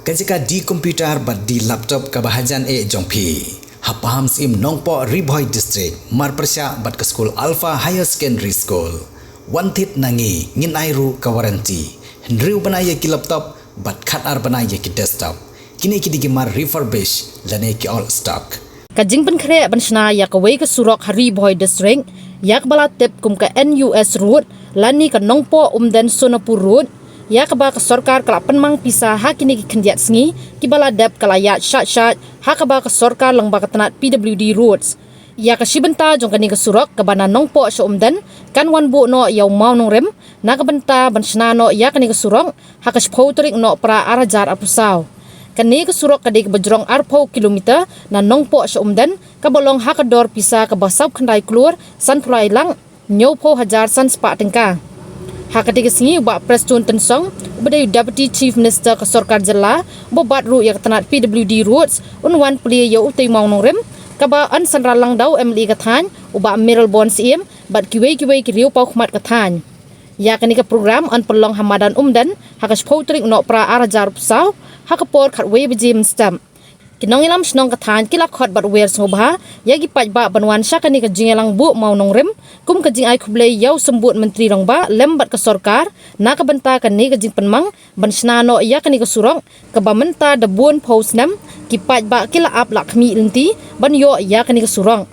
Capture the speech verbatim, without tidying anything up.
Ka jaka de computer bad de laptop kaba hajan eh jong phi, ha Pahamsyiem Nongpoh, Ri Bhoi District, marpyrshah bad ka skul Alpha Higher Secondary School. Wan thied na ngi, ngin ai ruh ka warranty. Hynriew bnai ïa ki laptop bad khatar bnai ïa ki desktop. Kine ki dei ki mar refurbish lane ki old stock. Ka jingpynkhreh ban shna ïa kawei ka surok ha Ri Bhoi District, ïa kaba la tip kum ka N U S Road lane ka Nongpoh Umden Sonapur Road, ïa kaba ka sorkar ka la pynmang pisa ha kine ki khyndiat sngi kiba la dep ka la ïaid shait shait ha kaba ka sorkar lyngba ka tnat P W D Roads. Ïa ka shi bynta jong kane ka surok kaba na Nongpoh sha Umden kan wan buh noh ïa u mawnongrim na ka bynta ban shna noh ïa kane ka surok ha ka shiphew tarik Nohprah ar hajar arphew saw. Kane ka surok ka dei kaba jrong arphew kilometer na Nongpoh sha Umden, kaba long ha ka dor pisa kaba saw khyndai klur sanphew lai lak hynñiewphew hajar san spah tyngka. Ha katei ka sngi u Bah Prestone Tynsong, uba dei u Deputy Chief Minister ka sorkar jylla, uba bat ruh ïa ka tnat P W D Roads, un wan plie ïa utei u mawnongrim, kaba yn synran lang da u M L A ka thaiñ, u Bah Mayralborn Syiem, bad kiwei kiwei ki riewpawkhmat ka thaiñ. Ïa kane ka program yn pynlong ha madan Umden ha ka shiphew tarik Nohprah ar hajar arphew saw, ha ka por khatwei baje mynstep. Ki nongïalam shnong ka thaiñ ki la khot bad wer sngewbha ïa ki paidbah ban wan sha kane ka jingïalang buh mawnongrim kum ka jingai khublei ïa u Symbud Myntri Rangbah lem bad ka sorkar na ka bynta kane ka jingpynmang ban shna noh ïa kane ka surok, kaba mynta da bun phew snem ki paidbah ki la ap la khmih lynti ban ïoh ïa kane ka surok.